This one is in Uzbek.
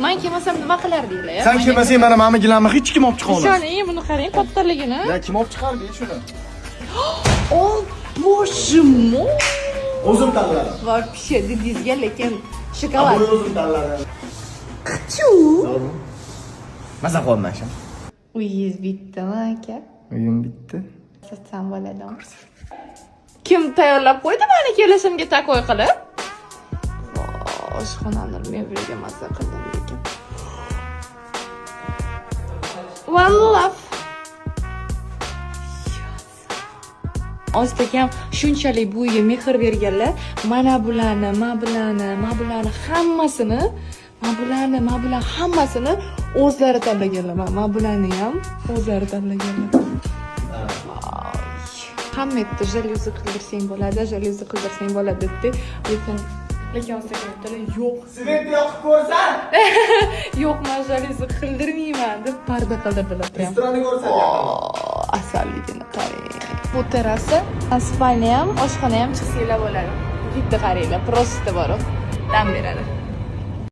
Man kelmasam nima qilardinglar? Sen kelmasang, mana mana gilamni hech kim olib chiqa olmas. Ishoning, buni qarang kattaligini. Ya kim olib chiqardi shuni? О, боже мой! O'zim tanladim. Вообще, didingizga lekin shokolad. Buni o'zim tanladim. Chu. Maza qilyapman shu. Uyingiz bitdimi, aka? Uyim bitdi. Sotsam bo'ladimi? Kim tayyorlab qo'ydi mani kelishimga такой qilib? Oshxonani mebelga maza qildim lekin. One love. Ostakam shunchalik bu uyga mehr berganlar. Mana bularni, mana bularni, mana bularni hammasini, mana bularni, mana bularni hammasini o'zlari tanlaganlar. Mana bularni ham o'zlari tanlaganlar. Hamma aytdi, jalyuzi qildirsang bo'ladi, jalyuzi qildirsang bo'ladi dedi. Lekin Ostakam aytdilar, yo'q. Свет ni yoqib ko'rsan. Yo'q, man jalyuzi qildirmayman deb parda qildirdilar прям. Restorani ko'rsan. Asalligini qarang. Bu terrasa, спальня ham, oshxona ham chiqsanglar bo'ladi. Bitta qaranglar, просто borib dam beradi.